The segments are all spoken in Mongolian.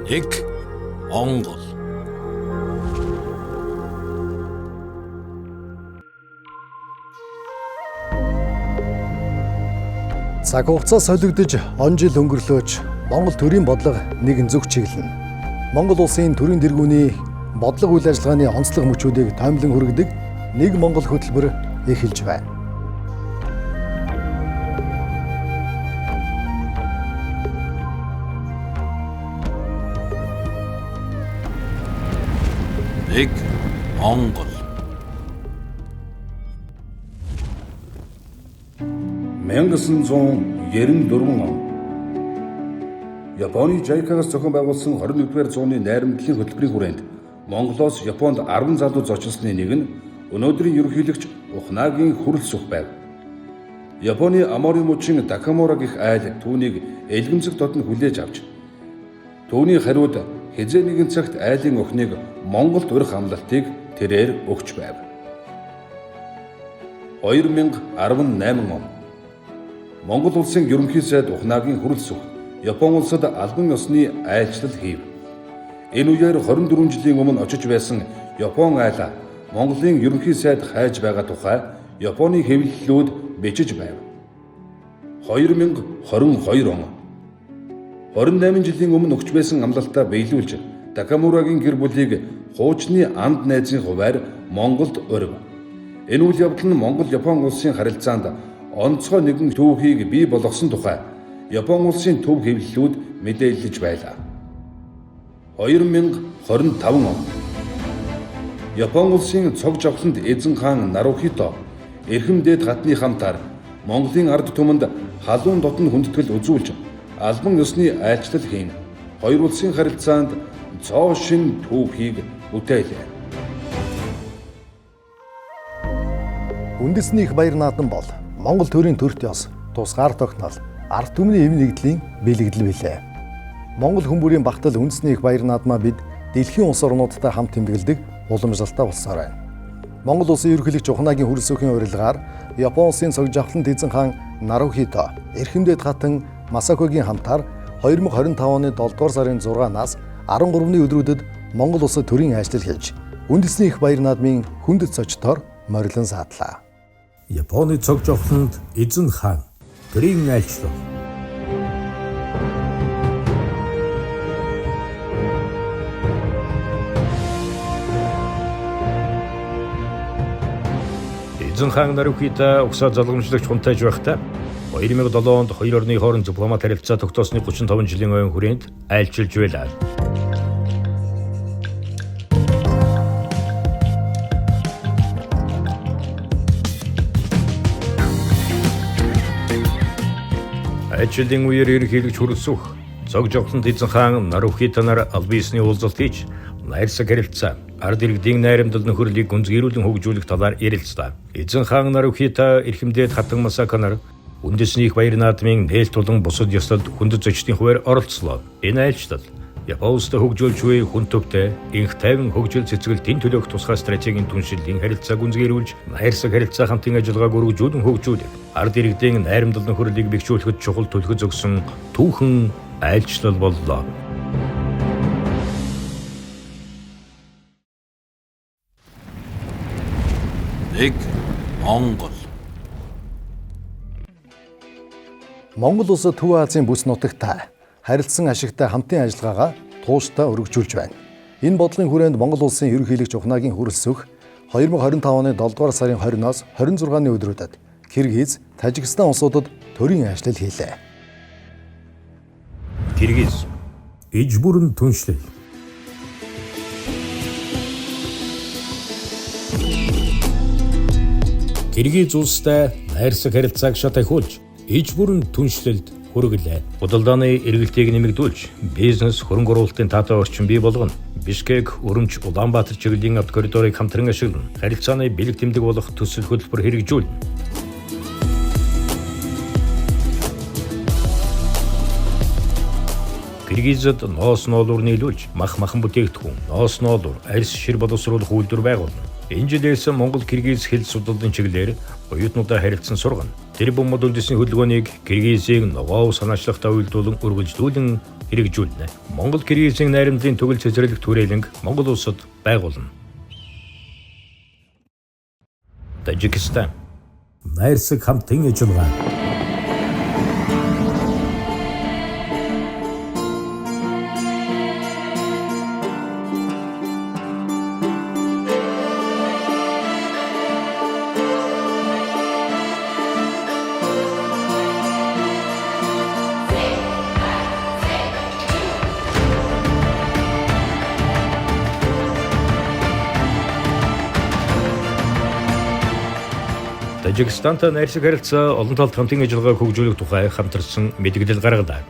Нэг Монгол. Цаг хугацаа солигдож он жил өнгөрлөөч Монгол төрийн бодлого нэгэн зөв чиглэнэ. Монгол улсын төрийн тэргүүний бодлого үйл ажиллагааны онцлог мөчүүдийг томилон хүргэдэг нэг Монгол хөтөлбөр эхэлж байна. Нэг Монгол. 1994 он Японы JICA-гаас зохион байгуулсан 21-р зууны найрамдлын хөтөлбөрийн хүрээнд Монголоос Японд 10 залуу зочилсны нэг нь өнөөдрийн ерөнхийлөгч Ухнаагийн Хүрэлсүх байв. Японы Амори мужийн Такамура гэх айл түүнийг элгэмсэг дотн хүлээж авч түүний хариуд хэзээ нэгэн цагт айлын охиныг Монголд урих амлалтыг тэрээр өгч байв. 2018 он Монгол улсын ерөнхий сайд Ухнаагийн Хүрэлсүх Япон улсад албан ёсны айлчлал хийв. Энэ үеэр 24 жилийн өмнө очиж байсан Япон айлаа Монголын ерөнхий сайд хайж байгаа тухай Японы хэвлэлүүд бичиж байв. 2022 он 28 жилийн өмнө өгч байсан амлалтаа биелүүлж Такамурагийн гэр бүлийг хуучны анд найзын хуваар Монголд урив. Энэ үйл явдал нь Монгол-Япон улсын харилцаанд онцгой нэгэн түүхийг бий болгосон тухай Япон улсын төв хэвлэлүүд мэдээлж байлаа. 2025 он Япон улсын цог жавхланд эзэн хаан Нарухито эрхэм дээд хатны хамтаар Монголын ард түмэнд халуун дотн хүндэтгэл үзүүлж албан ёсны айлчлал хийн. Хоёр улсын харилцаанд цоо шин түүхийг бүтээлээ. Үндэсний их баяр наадам бол Монгол төрийн төрт ёс, тусгаар тогтнол, ард түмний эв нэгдлийн бэлэгдэл билээ. Монгол хүмүүрийн багтал үндэсний их баяр наадмаа бид дэлхийн улс орнуудтай хамт тэмдэглэдэг уламжлалтай болсоор байна. Монгол улсын ерөнхийлөгч Ухнаагийн Хүрэлсүхийн урилгаар Япон улсын цог жавхлан эзэн хаан Нарухито, эрхэм дээд хатан Масакогийн хамтаар 2025 оны 7 дугаар сарын 6-наас 13-ны өдрүүдэд Монгол улсад төрийн ажлал хийж, үндэсний их баяр наадмын хүндэт зочдоор морилон саадлаа. Японы цог жавхланд эзэн хаан төрийн айлчлал. Эзэн хаан Нарухито угсаа залгамжлагч хунтайж байхдаа 2007 онд хоёр орны хооронд дипломат харилцаа тогтоосны 35 жилийн ойн хүрээнд айлчилж байлаа. Айлчлалын үеэр ерөнхийлөгч Хүрэлсүх цог жавхланд эзэн хаан Нарухито нар албан ёсны уулзалт хийж найрсаг харилцаа, ард иргэдийн найрамдал нөхөрлийг гүнзгийрүүлэн хөгжүүлэх талаар ярилцлаа. Эзэн хаан Нарухито эрхэм дээд хатан Масако нар үндэсний их баяр наадмын нээлт болон бусад ёслолд хүндэт зочдын хуваар оролцлоо. Энэ айлчлал Япон улстай хөгжүүлж буй хүн төвтэй инх тайван хөгжил цэцгэлтийн төлөөх тусгай стратегийн түншиллийн харилцааг гүнзгийрүүлж найрсаг харилцаа хамтын ажиллагааг өргөжүүлэн хөгжүүлэх, ард иргэдийн найрамдал нөхөрлийг бэхжүүлэхэд чухал түлхэж өгсөн түүхэн айлчлал боллоо. Нэг Монгол. Монгол улсад Төв Азийн бүс нутагтай харилцсан ашигтай хамтын ажиллагаагаа тууштай өргөжүүлж байна. Энэ бодлогын хүрээнд Монгол улсын ерөнхийлөгч Ухнаагийн Хүрэлсүх 2025 оны 7 дугаар сарын 20-оос 26-ны өдрүүдэд Киргиз, Тажикстан улсуудад төрийн ажлал хийлээ. Киргиз иж бүрэн түншлэл. Киргиз улстай найрсаг харилцааг шат ахиулж иж бүрэн түншлэлд хүргэлээ. Худалдааны эргэлтийг нэмэгдүүлж, бизнес хөрөнгө оруулалтын таатай орчин бий болгоно. Бишкек, Өрөмч, Улаанбаатар чиглэлийн автокоридорыг хамтран ашиглана. Харилцааны бэлэг тэмдэг болох төсөл хөтөлбөр хэрэгжүүлнэ. Киргизэд ноос ноолуур нийлүүлж, мах махан бүтээгдэхүүн, ноос ноолуур, арьс шир боловсруулах үйлдвэр байгуулна. Энэ жилээс Монгол-Киргиз хэл судлалын чиглэлээр оюутнуудаа харилцан сургана. Тэр бумбад үндэсний хөдөлгөөнийг Киргизийн ногоо санаачлахтай уялдуулан үргэлжлүүлэн хэрэгжүүлнэ. Монгол Киргизийн найрамдлын төгөл цэцэрлэг түрээлэнг Монгол улсад байгуулна. Тажикстан. Найрсаг хамтын ажиллагаа. Тажикстантай найрсаг харилцаа олон талд хамтын ажиллагааг хөгжүүлэх тухай хамтарсан мэдгдэл гаргалаа.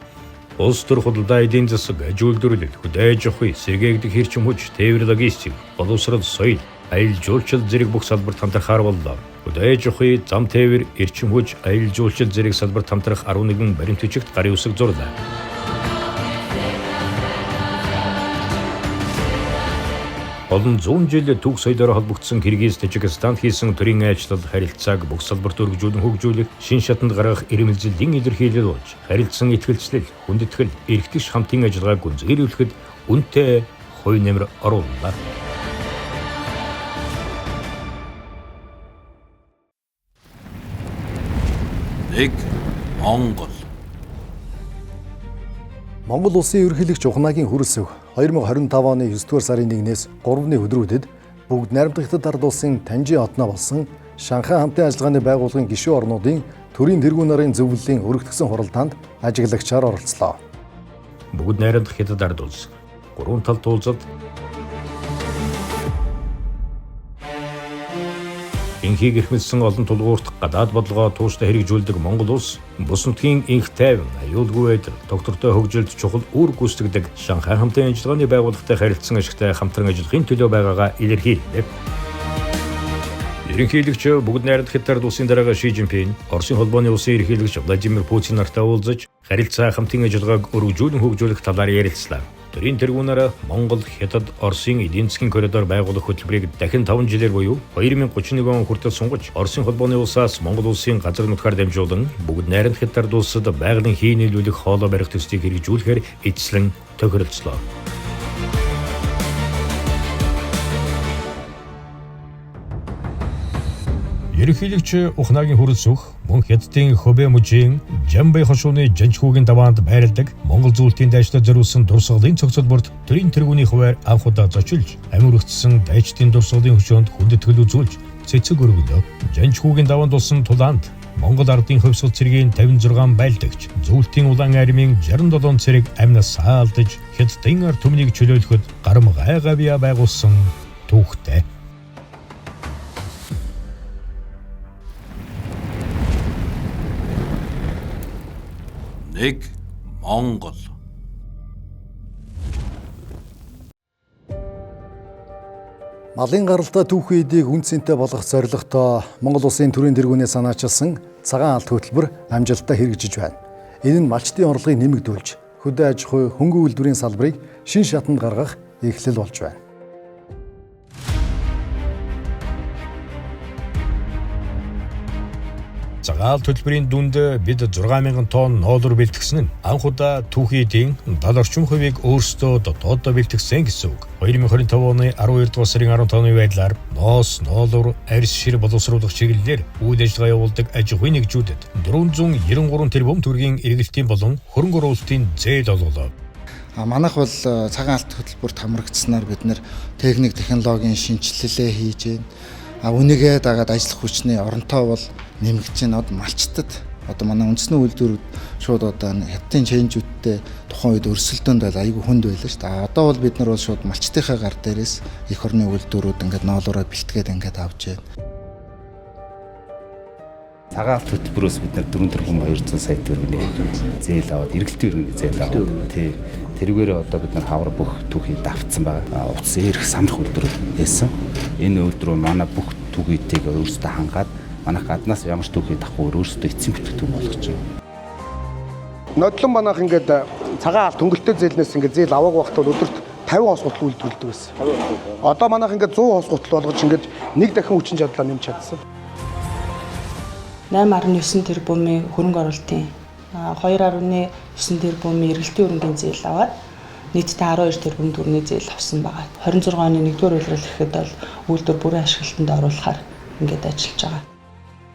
Улс төр худалдаа, эдийн засаг, аж үйлдвэрлэл, хөдөө аж ахуй, сэргээгдэх эрчим хүч, тээвэр логистик, боловсрол, соёл, аялал жуулчлал зэрэг бүх салбарт хамтрахаар боллоо. Хөдөө аж ахуй, зам тээвэр, эрчим хүч, аялал жуулчлал зэрэг салбарт хамтрах 11 баримт бичигт гарын үсэг зурлаа. Олон зуун жил түүх соёлоор холбогдсон Киргиз Тажикстанд хийсэн төрийн ажиллал харилцааг бүх салбарт өргөжүүлэн хөгжүүлэх, шин шатанд гаргах ирмэлзлийн илэрхийлэл болж, харилцан итгэлцлэл, хүндэтгэл, эрхтгш хамтын ажиллагааг гүнзгийрүүлэхэд үнэтэй хувь нэмэр орууллаа. Нэг Монгол. Монгол улсын ерөнхийлөгч Ухнаагийн хүрэлсэх 2025 оны 9 дугаар сарын 1-ээс 3-ны өдрүүдэд бүгд найрамдах Хятад ард улсын Танжин хотноо болсон Шанхай хамтын ажиллагааны байгууллагын гишүүн орнуудын төрийн тэргүүн нарын зөвлөлийн өргөтгсөн хуралдаанд ажиглагчаар оролцлоо. Бүгд найрамдах Хятад ард улс гурван талд уулзалт Инхийг эрхэмлсэн олон тулгуурт гадаад бодлогоо тууштай хэрэгжүүлдэг Монгол улс бус нутгийн инх тайван, аюулгүй байдал, тогтвортой хөгжилд чухал үүрэг гүйцэтгэдэг Шанхай хамтын ажиллагааны байгууллагатай харилцан ашигтай хамтран ажиллахын төлөө байгаагаа илэрхийллээ. Ерөнхийлөгч бүгд найрамдах Хятад улсын дарга Ши Жинпин, Оросын холбооны улсын ерөнхийлөгч Владимир Путин нартай уулзаж, харилцаа хамтын ажиллагааг өргөжүүлэн хөгжүүлэх талаар ярилцлаа. Төрийн тэргүүнээр Монгол, Хятад, Оросын эдийн засгийн коридор байгуулах хөтөлбөрийг дахин 5 жилээр буюу 2031 он хүртэл сунгаж, Оросын холбооны улсаас Монгол улсын газар нутгаар дамжуулан бүгд найрамдах Хятад улсад байгалийн хий нийлүүлэх хоолой барих төслийг хэрэгжүүлэхээр эцэслэн тохиролцлоо. Ерөнхийлөгч Ухнаагийн хүрэлсөх мөн Хятадын Хөбэ мужийн Жамбай хошууны Жанчхүүгийн даваанд байрладаг Монгол зүйлтийн дайчдад зориулсан дурсгалын цогцолборт төрийн тэргүүний хуваар анх удаа зочилж, амир өгцсөн дайчдын дурсгалын хөшөөнд хүндэтгэл үзүүлж цэцэг өргөлөө. Жанчхүүгийн даваанд болсон тулаанд Монгол ардын хувьсгал цэргийн 56 байлдагч, зүйлтийн улаан армийн 67 цэрэг амнаас саалдаж, Хятадын ард түмнийг чөлөөлөхөд гарамгай гавьяа байгуулсан түүхтэй. Нэг Монгол. Малын гаралтай түүхэн эдийг үн цэнтэй болгох зорилготой Монгол улсын төрийн тэргүүнээс санаачилсан цагаан алт хөтөлбөр амжилттай хэрэгжиж байна. Энэ нь малчдын орлогыг нэмэгдүүлж, хөдөө аж ахуй, хөнгөн үйлдвэрийн салбарыг шин шатанд гаргах эхлэл болж байна. Цагаан алт хөтөлбөрийн дүнд бид 6000 тонн ноолор бэлтгэсэн нь анх удаа түүхийн эдийн 70 орчим хувийг өөрсдөө дотооддоо бэлтгэсэн гэсэн үг. 2025 оны 12 дугаар сарын 15-ны байдлаар ноос, ноолор, арьс шир боловсруулах чиглэлээр үйл ажиллагаа явуулдаг аж ахуйн нэгжүүдэд 493 тэрбум төгрөгийн эргэлтийн болон хөрөнгө оруулалтын зээл олголоо. Манайх бол цагаан алт хөтөлбөрт хамрагдсанаар бид нэр техник технологийн шинэчлэлээ хийж байна. Үнийгээ дагаад ажиллах хүчний оронтой бол нэмэгдэж байна. Одоо малчтад одоо манай үндэсний үйлдвэрүүд шууд одоо хятадын ченжүүдтэй тухайн үед өрсөлдөөнд бол айгүй хүнд байлаа шүү дээ. Одоо бол бид нар бол шууд малчдынхаа гар дээрээс эх орны үйлдвэрүүд ингээд ноолоороо бэлтгээд ингээд авч байна. Цагаан алт хөтөлбөрөөс бид нар 4 тэрбум 200 сая төгрөгийн зээл аваад, эргэлтийн өргөний зээл аваад тий. Тэрүүгээр одоо бид нар хавар бүх түүхийг давтсан байгаа. Утас эрх самрах үйлдвэр байсан. Энэ үйлдвэр манай бүх түүхийдийг өөрсдөө хангаад манайх гаднаас ямар ч түүхий давхгүй өөрсдөө эцсийн бүтээгдэхүүн болгож байгаа. Нодлон манайх ингээд цагаан алт хөнгөлөлтөй зээлнээс ингээд зээл аваагүй байхдаа өдөрт 50 хос гутал үйлдвэрлэдэг байсан. Одоо манайх ингээд 100 хос гутал болгож ингээд нэг дахин хүчин чадлаа нэмж чадсан. 8.9 тэрбумын хөрөнгө оруулалтын 2.9 тэрбумын эргэлтийн өрнгийн зээл аваад нийтдээ 12 тэрбум төгрөгийн зээл авсан байгаа. 26 оны 1-р улирал гэхэд бол үйлдвэр бүрэн ашиглалтанд оруулахаар ингээд ажиллаж байгаа.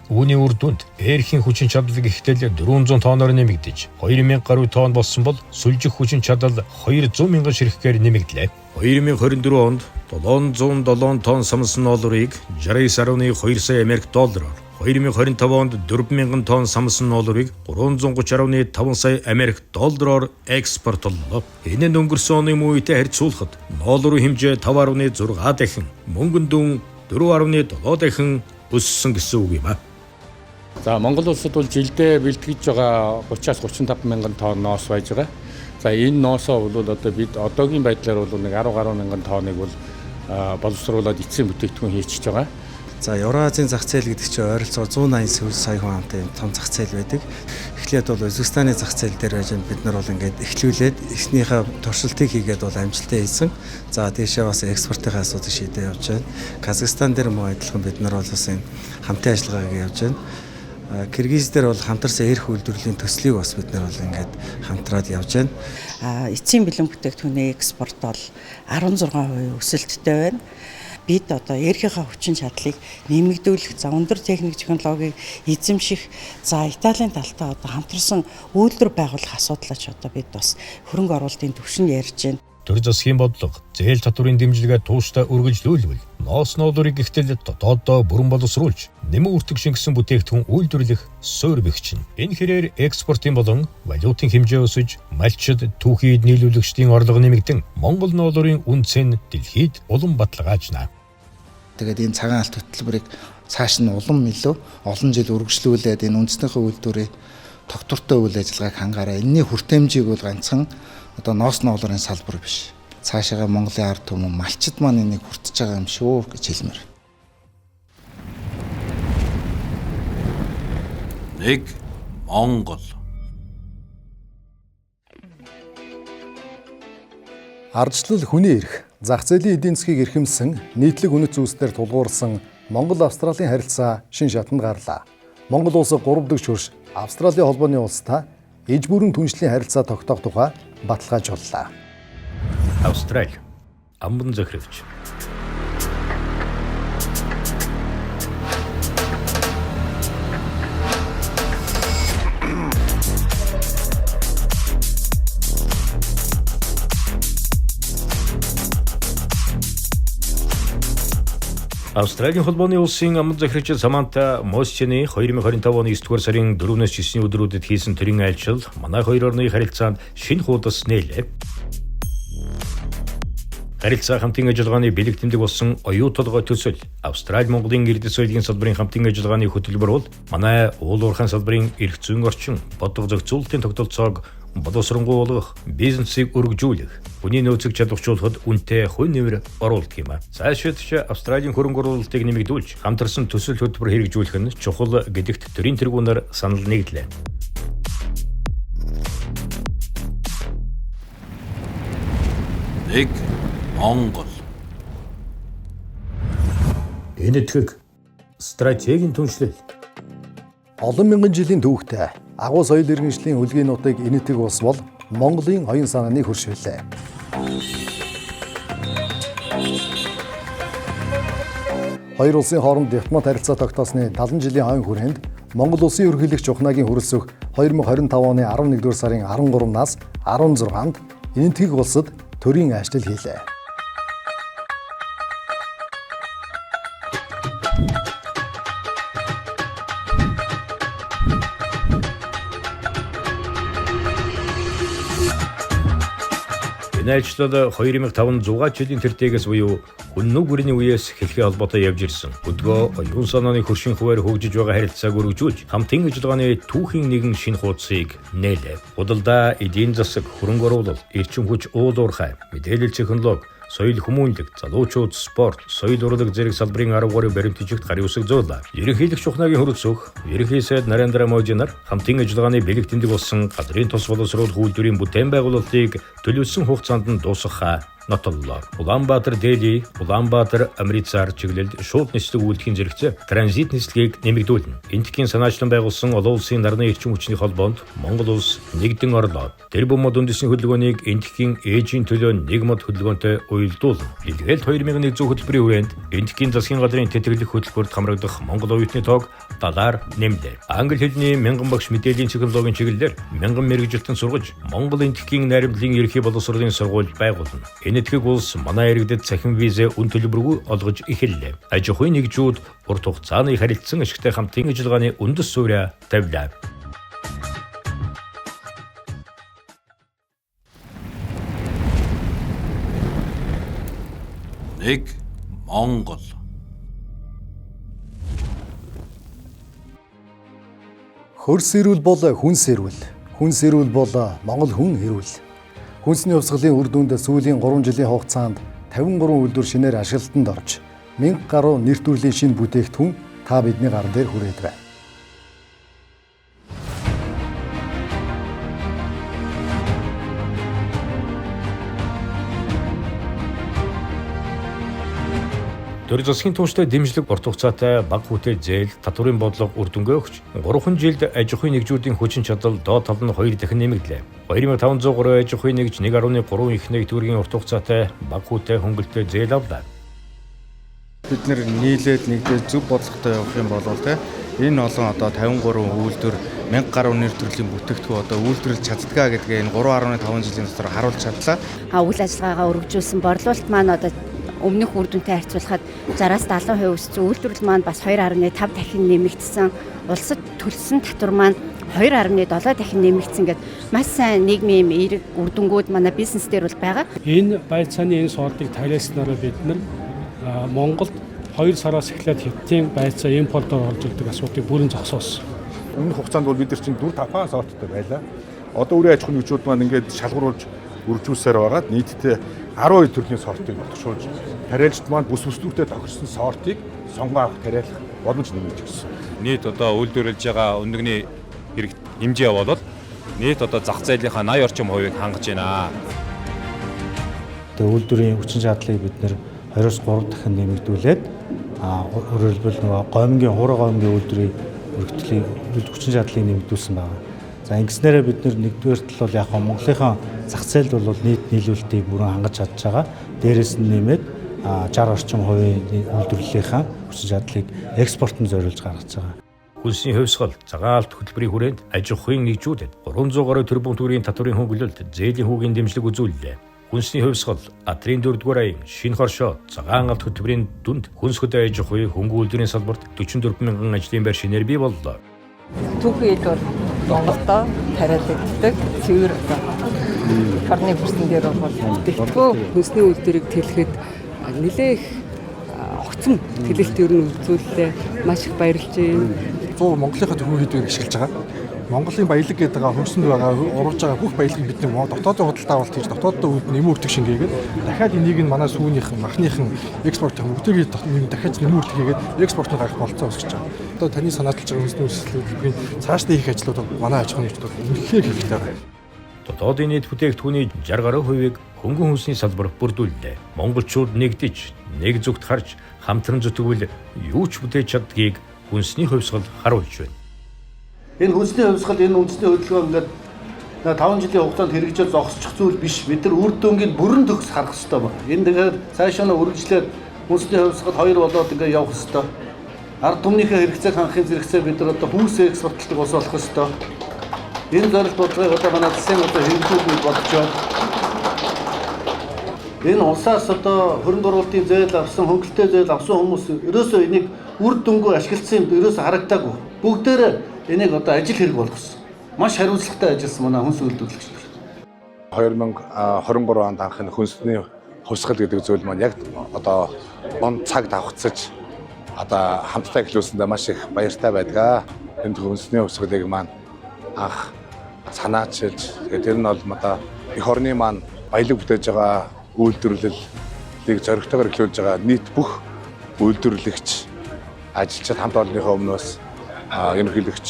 Үүний үр дүнд эрхийн хүчин чадал гэхтэл 400 тоноор нэмэгдэж 2000 гаруй тонн болсон бол сүлжих хүчин чадал 200 мянган ширхгээр нэмэгдлээ. 2024 онд 707 тонн самсан ноолуурыг 69.2 сая Америк доллараар, 2025 онд 4000 тонн самсан ноолуурыг 330.5 сая Америк доллараар экспортлолоо. Энэ нь өнгөрсөн оны мөн үетэй харьцуулахад ноолуурын хэмжээ 5.6 дахин, мөнгөн дүн 4.7 дахин өссөн гэсэн үг юм а. За Монгол улсад бол жилдээ бэлтгэж байгаа 30-аас 35 мянган тонн ноос байж байгаа. За энэ ноосоо бол одоо бид одоогийн байдлаар бол нэг 10 гаруй мянган тонныг бол боловсруулад эцсийн бүтээгдэхүүн хийчихэж байгаа. За Евразийн зах зээл гэдэг чинь ойролцоогоор 189 сая хүн амтай том зах зээл байдаг. Эхлээд бол Өзбекстаны зах зээл дээр байж бид нар бол ингээд эхлүүлээд эхнийхээ туршилтыг хийгээд бол амжилттай хийсэн. За тийшээ бас экспортын асуудыг шийдээ явж байна. Казахстан дээр мөн адилхан бид нар бол бас энэ хамтын ажиллагааг явж байна. Киргиз дээр бол хамтарсан эрх үйлдвэрлэлийн төслийг бас бид нар бол ингээд хамтраад явж байна. Эцсийн бэлэн бүтээгдэхүүний экспорт бол 16% өсөлттэй байна. Бид одоо эрхийнхаа хүчин чадлыг нэмэгдүүлэх, за өндөр техник технологиг эзэмших, за Италийн талтай одоо хамтарсан үйлдвэр байгуулах асуудлаач одоо бид бас хөрөнгө оруулалтын түвшинд ярьж байна. Төр засгийн бодлого, зээл татварын дэмжлэгээ тууштай үргэлжлүүлвэл ноос ноолуурыг гэхтэл дотооддоо бүрэн боловсруулж нэмэн үртэг шингэсэн бүтээгдэхүүн үйлдвэрлэх суурь бэхжинэ. Энэ хэрээр экспортын болон валютын хэмжээ өсөж, малчид, түүхийд нийлүүлэгчдийн орлого нэмэгдэн Монгол ноолуурын үнэ цэн дэлхийд улам баталгаажна. Тэгээд энэ цагаан алт хөтөлбөрийг цааш нь улам илүү олон жил үргэлжлүүлээд энэ үндэснийхээ үйлдвэрийг тогтвортой үйл ажиллагааг хангаараа энэний хүртээмжийг бол ганцхан одоо ноос ноолуурын салбар биш. Цаашаага Монголын ард түмэн малчид маань энийг хүртэж байгаа юм шүү гэж хэлмээр. 1 Монгол. Ардчлал хүний эрх, зах зээлийн эдийн засгийг эрхэмсэн нийтлэг үнэт зүйлсээр тулгуурласан Монгол Австралийн харилцаа шин шатанд гарлаа. Монгол улс 3 дахь шүрш Австралийн холбооны улстай иж бүрэн түншлэлийн харилцаа тогтоох тухай баталгаажууллаа. Австрали амбан захирагч. Австралийн холбооны улсын аман захирагч Саманта Мосчины 2025 оны 9-р сарын 4-өөс 9-ний өдрүүдэд хийсэн төрийн айлчил манай хоёр орны харилцаанд шинэ хуудас нээлээ. Харилцаа хамтын ажиллагааны бэлэг тэмдэг болсон оюу толгой төсөл Австрали Монголын эрдэс соёлын салбарын хамтын ажиллагааны хөтөлбөр бол манай уул уурхайн салбарын эрх зүйн орчин, бодлого зохицуулалтын тогтолцоог боловсронгуй болгох, бизнесийг өргөжүүлэх, хүний нөөцийг чадварчуулахад үнэтэй хувь нэмэр оруулдаг юм а. Цаашид ч Австралийн хөрөнгө оруулалтыг нэмэгдүүлж, хамтарсан төсөл хөтөлбөр хэрэгжүүлэх нь чухал гэдэгт төрийн тэргүүнээр санал нэгдлээ. 1 Монгол. Энэтхэг стратегийн түншлэл. Олон мянган жилийн түүхтэй агуу соёл иргэншлийн үлгийн нутаг Энэтхэг улс бол Монголын оюун санааны хөрш билээ. Хоёр улсын хооронд дипломат харилцаа тогтоосны 70 жилийн хойно хүрээнд Монгол улсын ерөнхийлөгч Ухнаагийн хүрэлцэх 2025 оны 11-р сарын 13-наас 16-нд Энэтхэг улсад төрийн ажил хийлээ. Энэ ажлууд 2506 жилийн тэртээгээс буюу хүннү гүрний үеэс хэлхий холбоотой явж ирсэн. Өдгөө оюун санааны хөршийн хуваар хөгжиж байгаа харилцааг өргөжүүлж, хамтын ажиллагааны түүхийн нэгэн шинэ хуудсыг нээлээ. Худалдаа, эдийн засаг, хөрөнгө оруулалт, эрчим хүч, уул уурхай, мэдээлэл технологи, соёл хүмүүнлэг, залуучууд, спорт, соёл урлаг зэрэг салбарын 10 гаруй баримтжигт гарын үсэг зуурлаа. Ерөнхийлөгч Ухнаагийн хүрэлцэх, Ерөнхий сайд Нарендра Моди нар хамтын ажиллагааны бэлэг тэмдэг болсон газрын тус боловсруулах үйлдвэрийн бүтээн байгуулалтыг төлөвлөсөн хугацаанд нь дуусгахаа нотоллоо. Улаанбаатар Дели, Улаанбаатар Амритсар чиглэлд шууд нислэг үйлдэхийн зэрэгцээ транзит нислэгийг нэмэгдүүлнэ. Энэтхэгийн санаачлан байгуулсан олон улсын нарны эрчим хүчний холбоонд Монгол улс нэгдэн орлоо. Тэрбум мод үндэсний хөдөлгөөнийг Энэтхэгийн ээжийн төлөө нэг мод хөдөлгөөнтэй уялдуулна. Илгээл 2100 хөтөлбөрийн хүрээнд Энэтхэгийн засгийн газрын тэтгэлэг хөтөлбөрт хамрагдах Монгол оюутны тоог 70-аар нэмлээ. Англи хэлний мянган багш мэдээллийн технологийн чиглэлээр мянган мэргэжилтэн сургаж Монгол Энэтхэгийн найрамдлын ерхий боловсролын сургууль байгуулна. Энэтхэг улс манай иргэдэд цахим визээ үн төлбөргүй олгож эхэллээ. Аж ахуйн нэгжүүд урт хугацааны харилцан ашигтай хамтын ажиллагааны үндэс суурьа тавилаа. Нэг Монгол. Хөрс эрүүл бол хүнс эрүүл. Хүнс эрүүл бол Монгол хүн эрүүл. Хүнсний хувьсгалын үр дүнд сүүлийн 3 жилийн хугацаанд 53 үйлдвэр шинээр ашиглалтанд орж 1000 гаруй нэр төрлийн шинэ бүтээгдэхүүн та бидний гаран дээр хүрээд байна. Төр засгийн тууштай дэмжлэг урт хугацаатай бага хүүтэй зээл, татварын бодлого үр дүнгээ өгч 3 жилд аж ахуйн нэгжүүдийн хүчин чадал доод тал нь 2 дахин нэмэгдлээ. 2503 аж ахуйн нэгж 1.3 их нэг төгрөгийн урт хугацаатай бага хүүтэй хөнгөлөлтөй зээл авлаа. Бид нэр нийлээд нэгдээ зөв бодлоготой явах юм бол те энэ олон одоо 53 үйлдвэр 1000 гаруй нэр төрлийн бүтээгдэхүүн одоо үйлдвэрлэж чаддгаа гэдгээ энэ 3.5 жилийн дотор харуулж чадлаа. Үйл ажиллагаагаа өргөжүүлсэн борлуулалт маань одоо өмнөх үр дүнтэй харьцуулахад 60-аас 70% өссөн, үйлдвэрлэл маань бас 2.5 дахин нэмэгдсэн, улсад төлсөн татвар маань 2.7 дахин нэмэгдсэн гэдэг маш сайн нийгмийн юм эерэг үр дүнгууд манай бизнес дээр бол байгаа. Энэ байцааны энэ сортыг тариалснараа бид нар Монголд 2 сараас эхлээд хятадын байцаа импортоор орж ирдэг асуудлыг бүрэн зогсоосон. Өмнөх хугацаанд бол бид нар чинь 4-5 сорттой байлаа. Одоо үрийн аж ахуйн нэгжүүд маань ингээд шалгаруулж үржүүлсээр байгаад нийтдээ 12 төрлийн сортыг нотшуулж тариалжид маань бүс бүсдүүртээ тохирсон сортыг сонгон авах тариалах боломж нэмэгдэж гисэн. Нийт одоо үйлдвэрлэж байгаа өндөгний хэрэг хэмжээ бол нийт одоо зах зээлийнхаа 80 орчим хувийг хангаж байна. Тэгээ үйлдвэрийн хүчин чадлыг бид нэр 2-3 дахин нэмэгдүүлээд өөрөөр хэлбэл нөгөө гомингийн хуурай гомингийн үйлдвэрийн өргөтлийн хүчин чадлыг нэмэгдүүлсэн байна. За ингэснээрээ бид нэгдүгээр тал бол яг Монголынхаа зах зээлд бол нийт нийлүүлэлтийг бүрэн хангаж чадж байгаа. Дээрээс нь нэмээд 60 орчим хувийн үйлдвэрлэлийнхаа хүчин чадлыг экспортод зориулж гаргаж байгаа. Хүнсний хувьсгал, цагаан алт хөтөлбөрийн хүрээнд аж ахуйн нэгжүүдэд 300 гаруй тэрбум төгрөгийн татварын хөнгөлөлт, зээлийн хүүгийн дэмжлэг үзүүллээ. Хүнсний хувьсгал, Атрын 4-р аян, шинэ хоршоо, цагаан алт хөтөлбөрийн дүнд хүнс хөдөө аж ахуй, хөнгөн үйлдвэрийн салбарт 44 мянган ажлын байр шинээр бий боллоо. Түүхий эд бол Монголдо тариалагддаг цэвэр одоо орны хөрсөн дээр бол Тэгтгөө хүнсний үйлдвэрийг тэлэхэд нэлээх огцом тэлэлт ер нь үзүүллээ. Маш их баярлж байна. 100 Монголынхаа түүхий эдийг ашиглаж байгаа. Монголын баялаг гэдэг байгаа хөрсөнд байгаа урвж байгаа бүх баялагийг бид нэг дотоодын худалдаа авалт хийж дотооддоо нэмэн үрдэг шингээгээд дахиад энийг нь манай сүүнийхэн махныхан экспортын бүгдийг дахиад нэмэн үрдэг хийгээд экспортод гарах болцоо үүсгэж байгаа. Одоо таны санаачилж байгаа хүнсний үйлчлэлийн цаашдаа хийх ажлууд манай аж ахуйн нэгжүүд үнэхээр хэрэгтэй байгаа. Дотоодын нийт бүтээгдэхүүний 60 гаруй хувийг хөнгөн хүнсний салбар бүрдүүллээ. Монголчууд нэгдэж, нэг зүгт харж хамтран зүтгэвэл юу ч бүтээж чаддгийг хүнсний хувьсгал харуулж байна. Энэ хүнсний хувьсгал, энэ үндэсний хөдөлгөөн ингээд 5 жилийн хугацаанд хэрэгжиж зогсчих зүйл биш. Бид нар үр дүнгийн бүрэн төгс харах хэрэгтэй байна. Энэ тэгэхээр цаашаа нь үргэлжлээд хүнсний хувьсгал 2 болоод ингээд явах хэрэгтэй. Ард түмнийхээ хэрэгцээг хангахын зэрэгцээ бид нар одоо хүүсээ экспортлдог улс болох хэрэгтэй. Энэ зорилт бодлогыг одоо манай засгийн одоо хэрэгжүүлэх бодож байна. Энэ улсаас одоо хөрөнгө оруулалтын зээл авсан, хөнгөлөлттэй зээл авсан хүмүүс ерөөсөө энийг үр дүнгүй ашигласан юм ерөөсөө харагдаагүй. Бүгдээрээ энийг одоо ажил хэрэг болгосон. Маш хариуцлагатай ажилласан манай хүнс үйлдвэрлэгч нар. 2023 онд анх энэ хүнсний хувьсгал гэдэг зүйл маань яг одоо он цаг давхцаж одоо хамтдаа эхлүүлсэндээ маш их баяртай байдаг. Энэ хүнсний хувьсгалыг маань анх санаачилж тэгээд тэр нь бол одоо эх орны маань баялаг бүтээж байгаа үйлдвэрлэлийг зоригтойгоор эхлүүлж байгаа нийт бүх үйлдвэрлэгч ажилчид хамт олонныхоо өмнөөс ерөнхийлөгч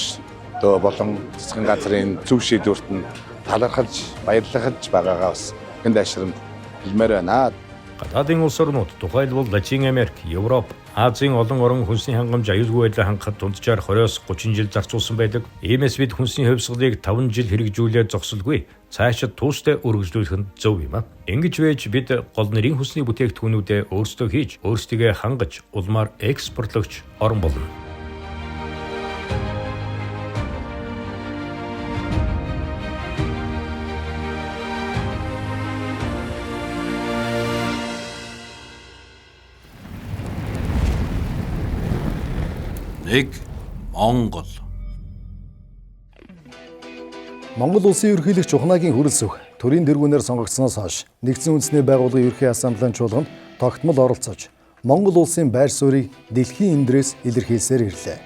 болон засгийн газрын зөв шийдвэрт нь талархаж баярлахж байгаагаа бас энд аширамд хэлмээр байна. Гадаадын улс орнууд, тухайлбал Латин Америк, Европ, Азийн олон орон хүнсний хангамж аюулгүй байдлаа хангахад дунджаар 20-30 жил зарцуулсан байдаг. Иймээс бид хүнсний хувьсгалыг 5 жил хэрэгжүүлээд зогсолгүй цаашид тууштай өргөжлүүлэх нь зөв юм а. Ингэж байж бид гол нэрийн хүнсний бүтээгдэхүүнүүдээ өөрсдөө хийж, өөрсдийгөө хангаж, улмаар экспортлогч орон болно. Нэг Монгол. Монгол улсын ерөнхийлөгч Ухнаагийн хүрэлсөх төрийн тэргүүнээр сонгогдсоноос хойш Нэгдсэн Үндэсний Байгууллагын Ерөнхий Ассамблеийн чуулганд тогтмол оролцож Монгол улсын байр суурийг дэлхийн өндрөөс илэрхийлсээр ирлээ.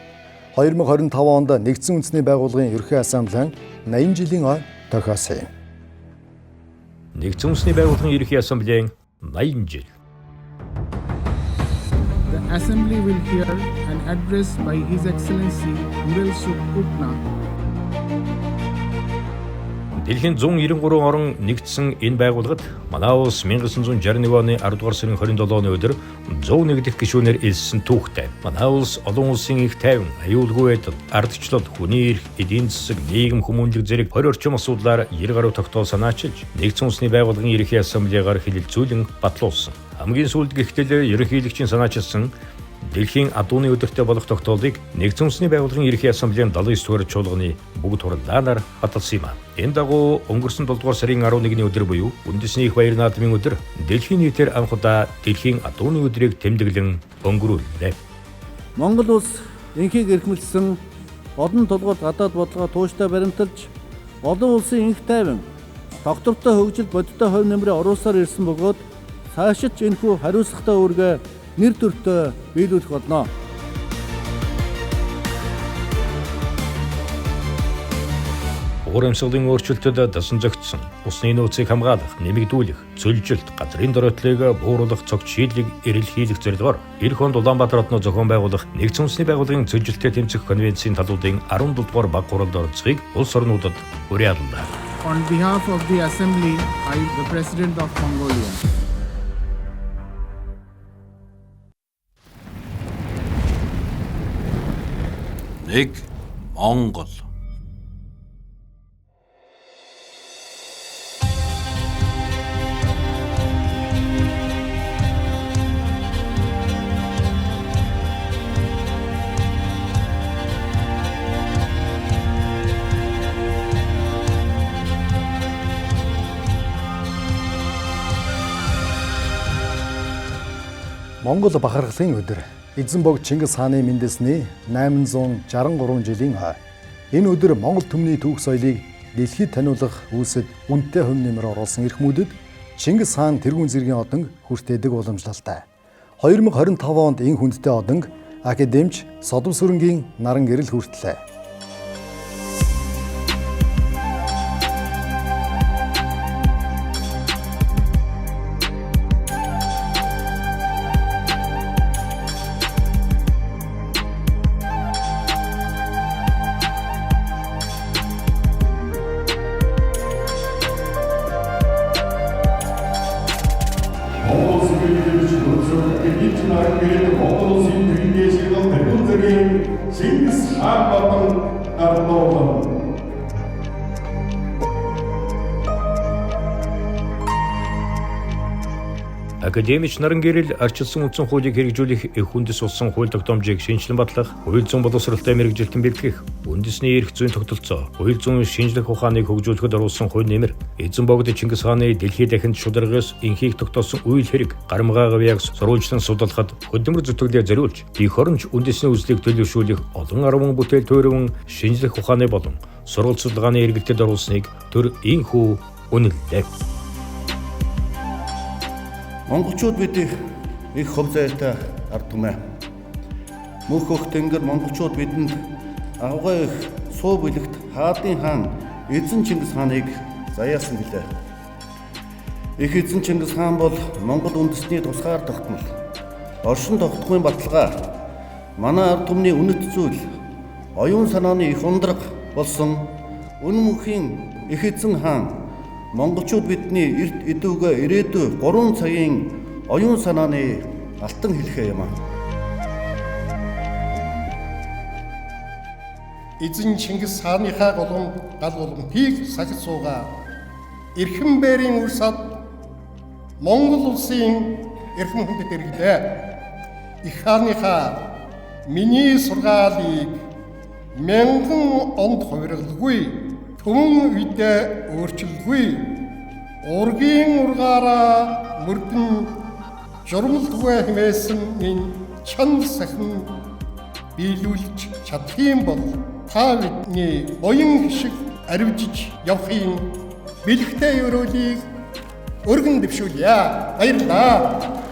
2025 онд Нэгдсэн Үндэсний Байгууллагын Ерөнхий Ассамблеийн 80 жилийн ой тохиосон юм. Нэгдсэн Үндэсний Байгууллагын Ерөнхий Ассамблеийн 80 жил. The Assembly will hear an address by His Excellency Khurelsukh Ukhnaa. Дэлхийн 193 орон нэгдсэн энэ байгууллагад манай улс 1961 оны 10 дугаар сарын 27-ны өдөр 101 дэх гишүүнээр элссэн түүхтэй. Манай улс олон улсын их тайван, аюулгүй байдал, ардчлал, хүний эрх, эдийн засаг, нийгэм хүмүүнлэг зэрэг 20 орчим асуудлаар 90 гаруй тогтоол санаачилж, Нэгдсэн Үндэсний Байгууллагын Ерөнхий Ассамблегаар хэлэлцүүлэн батлуулсан. Хамгийн сүүлд гэхдээ ерөнхийлөгчийн санаачилсан дэлхийн адууны өдөртэй болох тогтоолыг Нэгдсэн Үндэсний Байгууллагын Ерөнхий Ассамблеийн 79 дугаар чуулганы бүгд хурлаанаар баталсан юм. Энэ дагуу өнгөрсөн 7 дугаар сарын 11-ний өдөр буюу Үндэсний их баяр наадмын өдөр дэлхийн нийтээр анх удаа дэлхийн адууны өдрийг тэмдэглэн өнгөрүүллээ. Монгол улс энхийг эрхэмлэсэн олон тулгуурт гадаад бодлогоо тууштай баримталж олон улсын энх тайван тогтвортой хөгжил бодиттой хувь нэмрээ оруулсаар ирсэн бөгөөд цаашид ч энэхүү хариуцлагатай үүргээ нэр төртөө биелүүлэх болно. Уур амьсгалын өөрчлөлтөд дасан зохицсон, усны нөөцийг хамгаалах, нэмэгдүүлэх, цөлжилт, газрын дөрөөтлийг бууруулах цогц шийдлийг эрэлхийлэх зорилгоор эх онд Улаанбаатар хотноо зохион байгуулах Нэгдсэн Үндэсний Байгууллагын цөлжилттэй тэмцэх конвенцийн талуудын 17 дугаар баг хуралд оролцохыг улс орнуудад уриаллаа. On behalf of the Assembly, I, the President of Mongolia. Нэг Монгол. Монгол бахархлын өдөр. Эзэн богд Чингис хааны мэндэлсний 863 жилийн хой. Энэ өдөр Монгол түмний түүх соёлыг дэлхийд таниулах үйлсэд үнэтэй хувь нэмэр оруулсан эрхмүүдэд Чингис хаан тэргүүн зэргийн одонг хүртээдэг уламжлалтай. 2025 онд энэ хүндтэй одонг академич Содомсүрэнгийн наран гэрэл хүртлээ. Академич наран гэрэл арчилсан үндсэн хуулийг хэрэгжүүлэх их үндэс болсон хууль тогтоомжийг шинэчлэн батлах, хууль зүйн боловсролтой мэргэжилтэн бэлтгэх, үндэсний эрх зүйн тогтолцоо, хууль зүйн шинжлэх ухааныг хөгжүүлэхэд оруулсан хууль нэмэр, эзэн богд Чингис хааны дэлхий дахинд шударгаас энхийг тогтоосон үйл хэрэг, гарамгаа гавьяаг сурвалжлан судлахад хөдөлмөр зүтгэлээ зориулж, эх оронч үндэсний үзлийг төлөвшүүлэх олон арван бүтээл туйрван шинжлэх ухааны болон сургалт судалгааны эргэлтэд оруулсныг төр энхүү үнэллээ. Монголчууд бид их хов заяатай ард түмээ. Мөнх өх тэнгэр монголчууд бидэнд авгай их суу бүлэгт хаадын хаан эзэн Чингис хааныг заяасан билээ. Их эзэн Чингис хаан бол Монгол үндэсний тусгаар тогтмол, оршин тогтхын баталгаа, манай ард түмний үнэт зүйл, оюун санааны их ундраг болсон үнэн мөнхийн их эзэн хаан Монголчууд бидний эрт эдүүгээ ирээдүй 3 цагийн оюун санааны алтан хэлхээ юм аа. Эзэн Чингис хааныхаа голомт гал гулгамтыг сахид суугаа эрхэм бээрийн үр сад Монгол улсын эрхэм хүндэт иргэдээ их хааныхаа миний сургаалыг мянган онд хувиргалгүй түмэн үедээ өөрчлөлгүй ургийн ургаараа мөрдөн журмалдгүй хэмээсэн минь чанар сахин биелүүлж чадах юм бол та бидний буян хишиг аривжиж явахын бэлэгтэй өрөөлийг өргөн дэвшүүлье. Баярлалаа.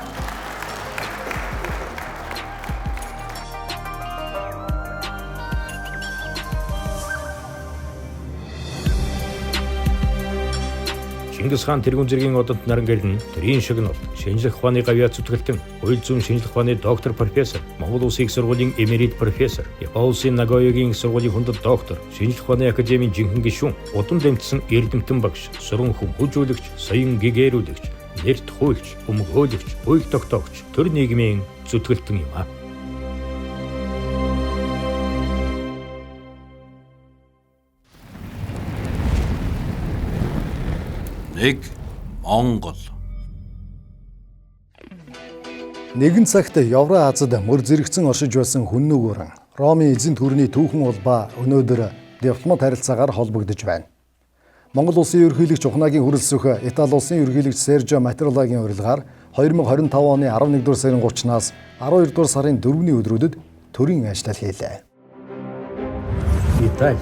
Чингис хаан тэргүүн зэргийн одод нарангэрэн төрийн шагнал, шинжлэх ухааны гавьяа зүтгэлтэн, хууль зүйн шинжлэх ухааны доктор профессор, Монгол Улсын их сургуулийн эмерит профессор, Япон улсын Нагоягийн их сургуулийн хүндэт доктор, шинжлэх ухааны академийн жинхэнэ гишүүн, удам дэмжсэн эрдэмтэн багш, суран хүмүүжүүлэгч, соён гэгэрүүлэгч, нэрт хуульч, өмгөөлөгч, хууль тогтоогч, төр нийгмийн зүтгэлтэн юм а. Нэг Монгол. Нэгэн цагт Евро Азад мөр зэрэгцэн оршиж байсан хүннүгүүрэн Ромын эзэнт гүрний түүхэн улбаа өнөөдөр дипломат харилцаагаар холбогдож байна. Монгол улсын ерөнхийлөгч Ухнаагийн хүрэлцэх Итали улсын ерөнхийлөгч Сержо Матеролагийн урилгаар 2025 оны 11-р сарын 30-наас 12-р сарын 4-ний өдрүүдэд төрийн ажлал хийлээ. Итали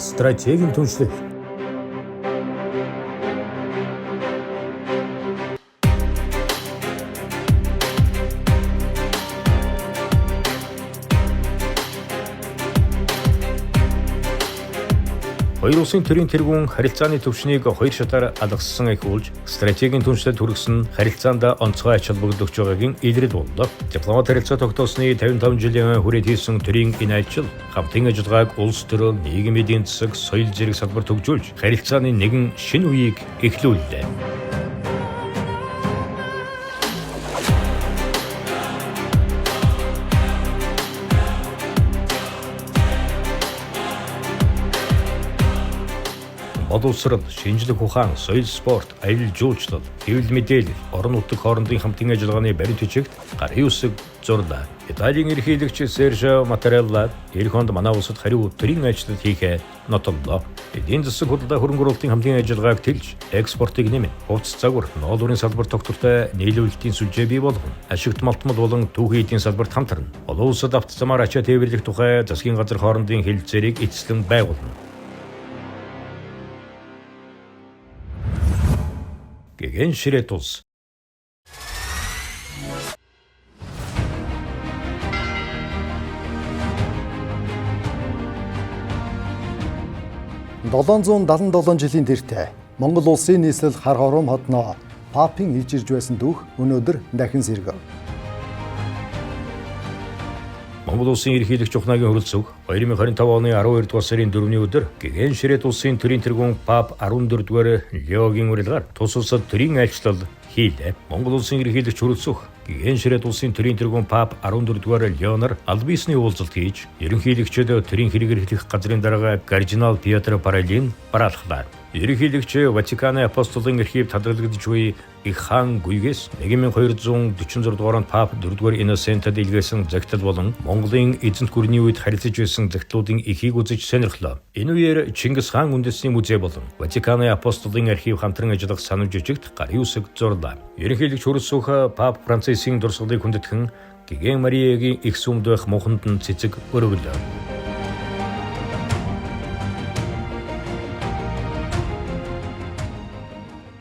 стратегийн түншлэл. Хоёр улсын төрийн тэргүүн харилцааны түвшнийг хоёр шатаар алгассан эхүүлж стратегийн түншлэлд хүргэсэн харилцаанд онцгой ач холбогдол өгч байгаагийн илрэл боллоо. Дипломат харилцаа тогтоосны 55 жилийн хүрээд хийсэн төрийн энэ ажил хамтын ажиллагааг улс төр, нийгмийн эдийн засаг, соёл зэрэг салбар төгжүүлж харилцааны нэгэн шинэ үеийг эхлүүллээ. Боловсрол, шинжлэх ухаан, соёл спорт, аялал жуулчлал, хэвлэл мэдээлэл, орон нутаг хоорондын хамтын ажиллагааны баримт бичигт гарын үсэг зурлаа. Италийн ерөнхийлөгч Сержо Матарелла эх онд манай улсад хариу төрийн ажиллал хийхээ нотоллоо. Эдийн засаг худалдаа хөрөнгө оруулалтын хамтын ажиллагааг тэлж, экспортыг нэмэн, хувцас загвар, ноолуурын салбар тогтвортой нийлүүлэлтийн сүлжээ бий болгоно. Ашигт малтмал болон түүхийн эдийн салбарт хамтарна. Олон улсад авто замаар ачаа тээвэрлэх тухай засгийн газар хоорондын хэлэлцээрийг эцэслэн байгуулна. Гэгэн ширэт улс. $777 жилийн тэртээ Монгол улсын нийслэл хар хором хотноо Папын илж ирж байсан түүх өнөөдөр дахин сэргэв. Монгол улсын ерөнхийлөгч Ухнаагийн хүрэлцэх 2025 оны 12 дугаар сарын 4-ний өдөр Гэгэн ширэт улсын төрийн тэргүүн Пап 14 дугаар Леогийн урилгаар тус улсад төрийн айлчлал хийлээ. Монгол улсын ерөнхийлөгч хүрэлцэх Гэгэн ширэт улсын төрийн тэргүүн Пап 14 дугаар Леонор аль биесний уулзалт хийж ерөнхийлөгчд төрийн хэрэг эрхлэх газрын дарга кардинал Пьетро Паролин бараалхлаа. Ерөнхийлөгч Ватиканы апостолын архив хадгалагдаж буй их хаан гүйгээс 1246 дугаар онд Пап 4 дугаар Инносентад илгээсэн загтал болон Монголын эзэнт гүрний үед харилцаж байсан загтлуудын ихийг үзэж сонирхлоо. Энэ үеэр Чингис хаан үндэсний музей болон Ватиканы апостолын архив хамтран ажиллах санамж жижигт гарын үсэг зурлаа. Ерөнхийлөгч хүрэлцэх Пап Францисийн дурсгалыг хүндэтгэн Гэгэн Мариагийн их сүмд байх муханд нь цэцэг өргөлөө.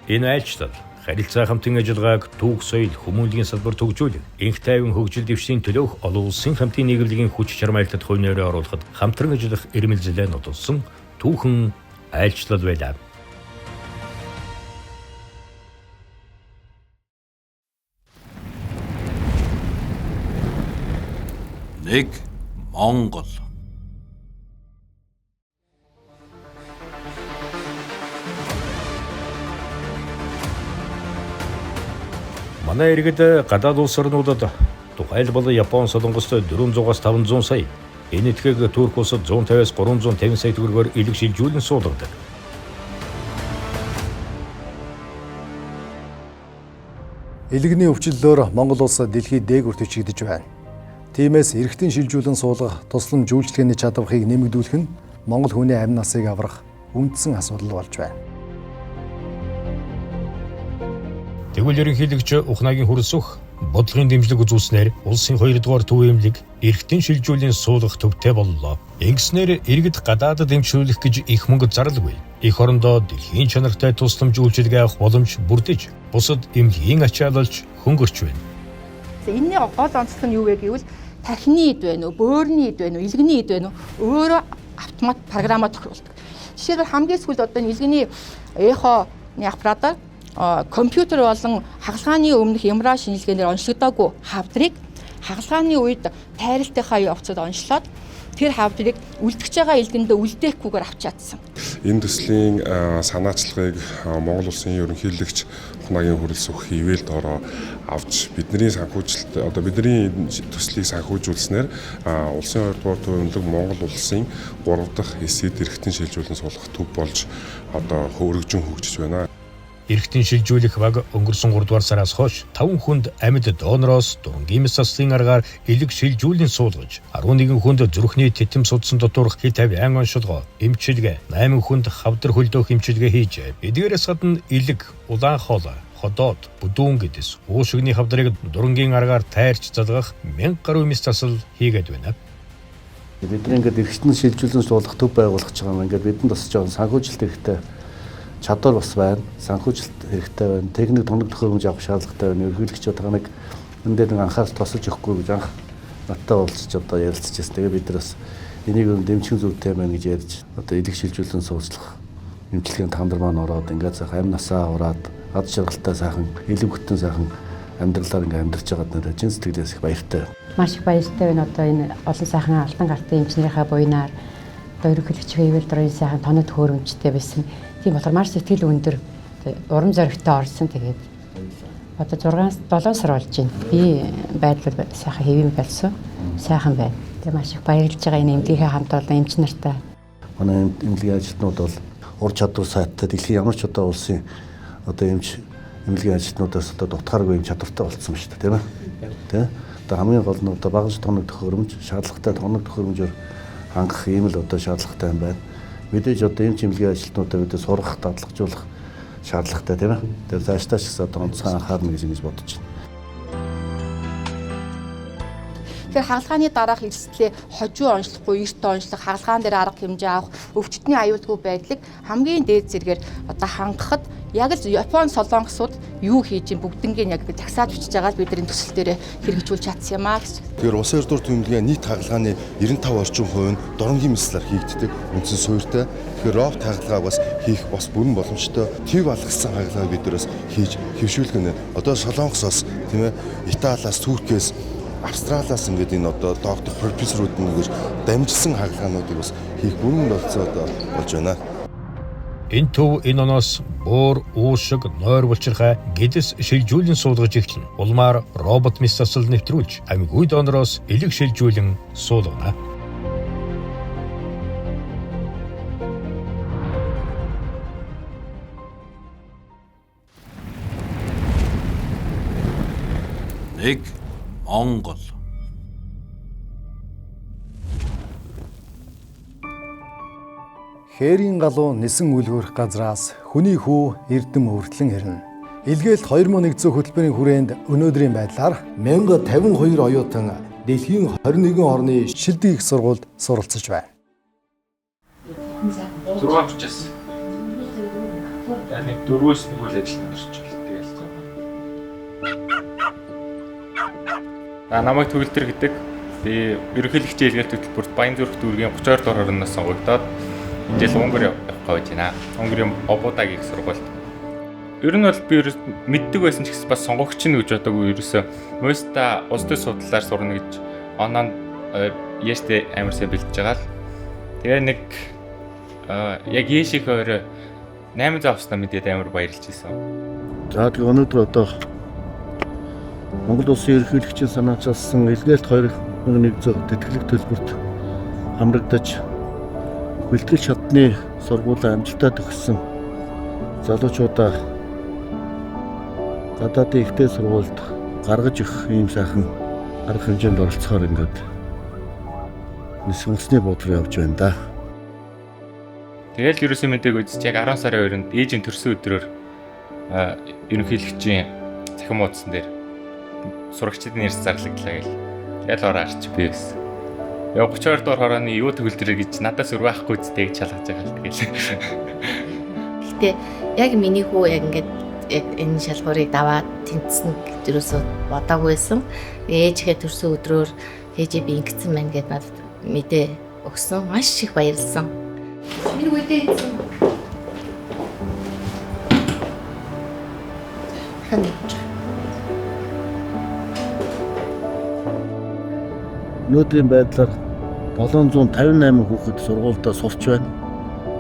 Энэ айлчлал харилцаа хамтын ажиллагааг түүх соёл хүмүүнлэгийн салбар төгжүүлэх, энх тайван хөгжил дэвшлийн төлөөх олон улсын хамтын нийгэмлэгийн хүч чармайлтад хувь нэрээ оруулахад хамтран ажиллах эрмэлзлээ нотолсон түүхэн айлчлал байлаа. Нэг Монгол. Манай иргэд гадаад улс орнуудад тухайлбал Япон, Солонгост 400-аас 500 сая, Энэтхэг Турк улсад 150-аас 350 сая төгрөгөөр элэг шилжүүлэн суулгадаг. Элэгний өвчлөлөөр Монгол улс дэлхийд дээгүүр төчигдөж байна. Тиймээс эргэтэн шилжүүлэн суулгах тусламж үйлчилгээний чадварыг нэмэгдүүлэх нь Монгол хүний амь насыг аврах үндсэн асуудал болж байна. Тэгвэл ерөнхийлөгч Ухнаагийн хүрэлсөх бодлогын дэмжлэг үзүүлснээр улсын 2 дугаар төв эмнэлэг эргэтэн шилжүүлэн суулгах төвтэй боллоо. Ингэснээр иргэд гадаадд эмчилүүлэх гэж их мөнгө зарлгүй. Эх орондоо дэлхийн чанартай тусламж үйлчилгээ авах боломж бүрдэж, бусад эмнэлгийн ачаалалж хөнгөрч байна. Энэний гол онцлог нь юу вэ гэвэл тархины эд байна уу, бөөрийн эд байна уу, илгэний эд байна уу, өөрөө автомат програмаа тохируулдаг. Жишээлбэл хамгийн сүүлд одоо илгэний эхоны аппаратаар компьютер болон хагалгааны өмнөх ямра шинжилгээнээр онцлогдоогүй хавдрыг хагалгааны үед тайралтынхаа явцад онцлоод тэр хавдрыг үлдэж байгаа илгэндээ үлдээхгүйгээр авч чадсан. Энэ төслийн санаачлагыг Монгол улсын ерөнхийлөгч Ухнаагийн хүрэлсөх ивэл доороо авч бидний санхүүжилт одоо бидний төслийг санхүүжүүлснээр улсын 2 дугаар төв эмнэлэг Монгол улсын 3 дахь эсэд эргэтэн шилжүүлэн суулгах төв болж одоо өргөжин хөгжиж байна. Эргэтэн шилжүүлэх баг өнгөрсөн 3 дугаар сараас хойш 5 хүнд амьд донороос дурангийн мэс заслын аргаар элэг шилжүүлэн суулгаж 11 хүнд зүрхний титэм судсан доторх хит авиан оншилгоо, эмчилгээ, 8 хүнд хавдар хөлдөөх эмчилгээ хийжээ. Эдгээрээс гадна элэг, улаан хоол, ходоод, бүдүүн гэдэс уушигны хавдрыг дурангийн аргаар тайрч залгах 1000 гаруй мэс засал хийгээд байна. Бид нар ингээд эргэтэн шилжүүлэн суулгах төв байгуулах гэж байгаа юм. Ингээд бидэнд бас жоохон санхүүжилт хэрэгтэй чадвар бас байна, санхүүжилт хэрэгтэй байна, техник тоног төхөөрөмж авах шаардлагатай байна. Ерөнхийлөгч одоо нэг энэ дээр нэг анхаарал тосож өгөхгүй гэж анх надтай уулзч одоо ярилцж байсан. Тэгээ бид нар бас энийг өн дэмжих зүйтэй байна гэж ярьж одоо элэг шилжүүлэн сууцлах эмчилгээний тандар маань ороод ингээд сайхан амь насаа ураад ад жаргалтай сайхан элэг бүтэн сайхан амьдралаар ингээд амьдарч байгаад надад чин сэтгэлээс их баяртай. Маш их баяртай байна. Одоо энэ олон сайхан алтан гартай эмчнэрийнхаа буйнаар одоо ерөнхийлөгчийн хэвээр дөрвийн сайхан тоног төхөөрөмжтэй байсан. Тийм болохоор маш сэтгэл өндөр урам зоригтой орсон. Тэгээд одоо 6 7 сар болж байна. Би байдал сайхан хэвэн болсон. Сайхан байна. Тэгээ маш их баярлж байгаа энэ эмнэлгийнхээ хамт олон эмч нартай. Манай эмнэлгийн ажилтнууд бол ур чадвар сайдтай дэлхийн ямар ч одоо улсын одоо эмч эмнэлгийн ажилтнуудаас одоо дутгааргүй юм чадвартай болцсон ба шүү дээ, тийм ээ. Тэ? Одоо хамгийн гол нь одоо багаж тоног төхөөрөмж, шаардлагатай тоног төхөөрөмжөөр хангах ийм л одоо шаардлагатай юм байна. Мэдээж одоо эмч эмнэлгийн ажилтнуудаа бид сургах, дадлагжуулах шаардлагатай, тийм ээ. Тэр цаашдаа ч гэсэн одоо онцгой анхаарна гэж ингэж бодож байна. Тэгэхээр хагалгааны дараах эрсдлээ хожуу онцлохгүй, эрт онцлох, хагалгаан дээр арга хэмжээ авах, өвчтний аюулгүй байдлыг хамгийн дээд зэрэгээр одоо хангахад яг л Япон, Солонгосууд юу хийж юм бүгднгийн яг загсааж бичиж байгаа л бидний төсөл дээр хэрэгжүүлж чадсан юм аа гэж. Тэгэхээр улсын 2 дугаар төв эмнэлгийн нийт хагалгааны 95 орчим хувь нь доронгийн мэслэр хийгддэг үндсэн суурьтай. Тэгэхээр робот хагалгааг бас хийх бас бүрэн боломжтой. Төв алгасан хагалгааг бид нар бас хийж хэвшүүлэх нь. Одоо Солонгосоос, тийм ээ, Италиас, Туркээс, Австралиас ингээд энэ одоо доктор профессорууд нь ингэж дамжсан хагалгаануудыг бас хийх бүрэн болцоо одоо болж байна. Энэ төв энэ оноос буур, уушиг, нойр булчирхай, гэдэс шилжүүлэн суулгаж эхэлнэ. Улмаар робот мэс засал нэвтрүүлж амьгүй донороос элэг шилжүүлэн суулгана. Нэг Монгол. Хээрийн галуу нисэн үлгэрэх газраас хүний хүү эрдэм өвөртлөн ирнэ. Илгээл 2100 хөтөлбөрийн хүрээнд өнөөдрийн байдлаар 1052 оюутан дэлхийн 21 орны шилдэг их сургуульд суралцж байна. 6:30-аас. Яг нэг 4-өөс нэг үйл ажил өндөрч л тэгэл. За намайг Төгөлдөр гэдэг. Би ерөнхийлөгчийн илгээлт хөтөлбөрт Баянзүрх дүүргийн 32 дугаар хорноос сонгогдоод энэ жил Унгар явах гэж байна. Унгарын Обудагийн их сургуульд. Ер нь бол би мэддэг байсан ч гэсэн бас сонгогч нь гэж бодоагүй ерөөсөө Муста улс төр судлалаар сурна гэж оноонд яштэй амар сайн бэлдэж байгаа л. Тэгээ нэг яг Еших өөрөө 800 авснаа мэдээд амар баярлж ирсэн. За тэгээ өнөөдөр одоо Монгол Улсын ерөнхийлөгчийн санаачилсан Илгээлт 2100 тэтгэлэг төлбөрт хамрагдаж бэлтгэл шатны сургуулаа амжилттай төгссөн залуучуудаа гадаадын ихтэй сургуульд гаргаж өгөх ийм сайхан арга хэмжээнд оролцохоор ингээд үндэсний буудлын явж байна да. Тэгэл ерөөсөө мэдээг үзэж яг 10 сарын 2-нд ээжийн төрсөн өдрөөр ерөнхийлөгчийн цахим хуудсан дээр сурагчдын нэрс зарлагдлаа гэл. Тэгэл ороо арч би байсан. Яа 32 дугаар хорооны юу төгөлдрөө гэж надаас өр байхгүй үстэй гэж шалгаж байгаа л тэгэл. Гэтэ яг миний хүү яг ингээд яг энэ шалгуурыг даваад тэнцсэн гэж юусоо бодоогүй байсан. Ээжийнхээ төрсөн өдрөөр ээжээ би ингэсэн байна гэд надад мэдээ өгсөн. Маш их баярлсан. Миний үедээ ийсэн. Хань. Өнөөдрийн байдлаар 758 хүүхэд сургуульдаа сурч байна.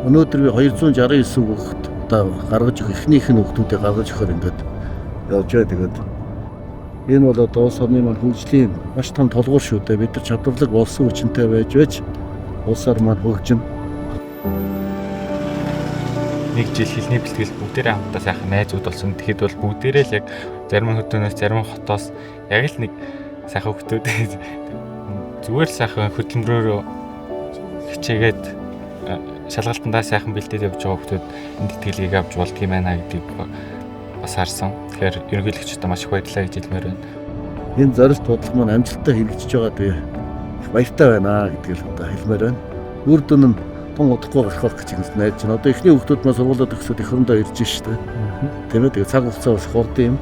Өнөөдөр би 269 хүүхэд одоо гаргаж өгөх эхнийх нь хүүхдүүдийг гаргаж өгөхөр ингээд явж байгаа. Тэгээд энэ бол одоо улс орны маань хөгжлийн маш том толгуур шүү дээ. Бид нар чадварлаг болсон хүчинтэй байж байж улсаар маань хөгжинэ. Нэг жил хэлний бэлтгэл бүгдээрээ хамтдаа сайхан найзууд болсон. Тэгэхэд бол бүгдээрээ л яг зарим хөдөөнөөс зарим хотоос яг л нэг сайхан хүүхдүүд зүгээр л сайхан хөдөлмөрөөрөө хичээгээд шалгалтандаа сайхан бэлдээд явж байгаа хүүхдүүд энэ тэтгэлгийг авч болдго юм байна гэдгийг бас харсан. Тэгэхээр ерөнхийлөгчдөө маш их баярлалаа гэж хэлмээр байна. Энэ зорилт бодлого маань амжилттай хэрэгжиж байгаад би их баяртай байна гэдгийг л одоо хэлмээр байна. Үр дүн нь тун удахгүй гарах байх гэж найдаж байна. Одоо эхний хүүхдүүд маань сургуулиуд төгсөөд эх орондоо ирж штэ. Тийм ээ. Тэгээ цаг хугацаа бас хурдан юм.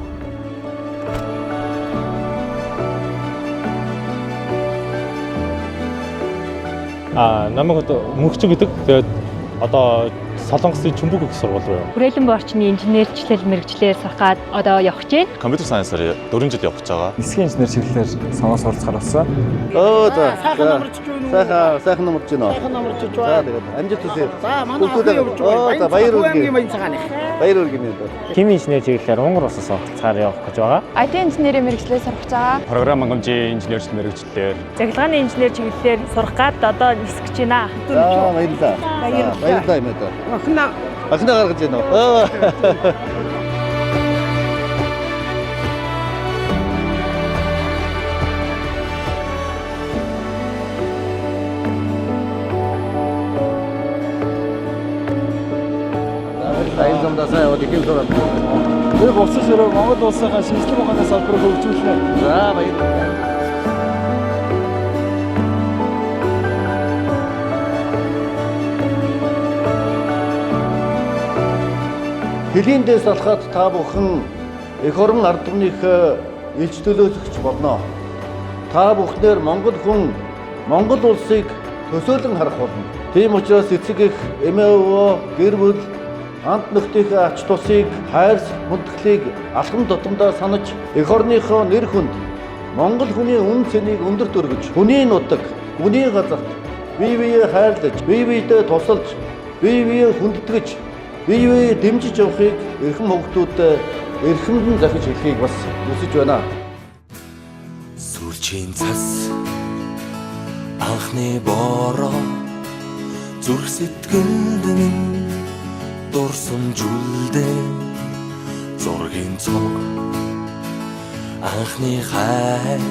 Намайг одоо Мөнхчэн гэдэг. Тэгээд одоо Солонгосын Чүмбүг их сургууль руу. Хүрээлэн борчны инженерчлэл мэргэжлээр сурах гад одоо явах гэж байна. Компьютер сайенсаар 4 жил явах гэж байгаа. Нисхийн инженер чиглэлээр сонгон суралцахаар болсон. Өө за. Сайхан намарч байна уу? Сайхан сайхан намарч байна уу? Сайхан намарч байна. За тэгээд амжилт хүсье. За манай охин явж байна. За баяр хүргэе. Баяр хүргэе минь. Хими инженер чиглэлээр Унгар улсаас суралцахаар явах гэж байгаа. IT инженерийн мэргэжлээр сурах гэж байгаа. Програм хангамжийн инженерчлэл мэргэжлээр Цахилгааны инженер чиглэлээр сурах гад одоо нисэх гэж байна. За баярлалаа. Баярлалаа юм аа. Охиноо Охиноо гаргаж байна уу? Энэ замдаа сайн яваад ихэв сураад. Тэр буцаж өрөө Монгол улсынхаа шинжлэх ухааны салбарыг хөгжүүлнэ. За баярлалаа. Хөлийн дэс алхаад та бүхэн эх орон ард түмнийхээ илч төлөөлөгч болно. Та бүхнээр Монгол хүн Монгол улсыг төсөөлөн харах болно. Тийм учраас эцэг эх, эмээ өвөө, гэр бүл, ант нөхдийнхээ ач тусыг, хайр хүндэтгэлийг алхам тутамдаа санаж эх орныхоо нэр хүнд Монгол хүний үн цэнийг өндөрт өргөж, хүний нутаг, хүний газарт бие биеэ хайрлаж, бие биедээ тусалж, бие биеэ хүндэтгэж, бие биеэ дэмжиж явахыг эрхэм хүүхдүүдэд эрхэмлэн захиж хэлхийг бас хүсэж байна. Сүлжийн цас анхны бороо зүрх сэтгэлд минь дурсамжүүлдэ зургийн цог анхны хайр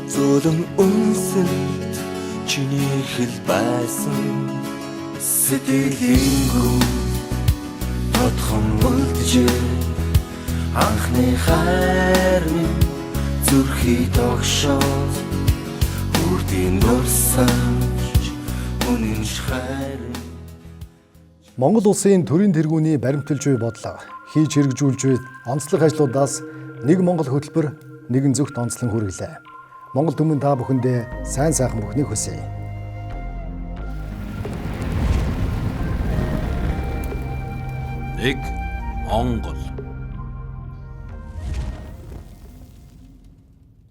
зөөлөн үнсэлт чиний хэл байсан сэтгэлингүү тодхон үлджээ анхны хайр минь зүрхий тогшоод үрдийн дурсамж үнэн хайр. Монгол улсын төрийн тэргүүний баримталж буй бодлого хийж хэрэгжүүлж буй онцлог ажлуудаас нэг Монгол хөтөлбөр нэгэн зөвхт онцлон хүргэлээ. Монгол түмэн та бүхэндээ сайн сайхан бүхнийг хүсье. Нэг Монгол.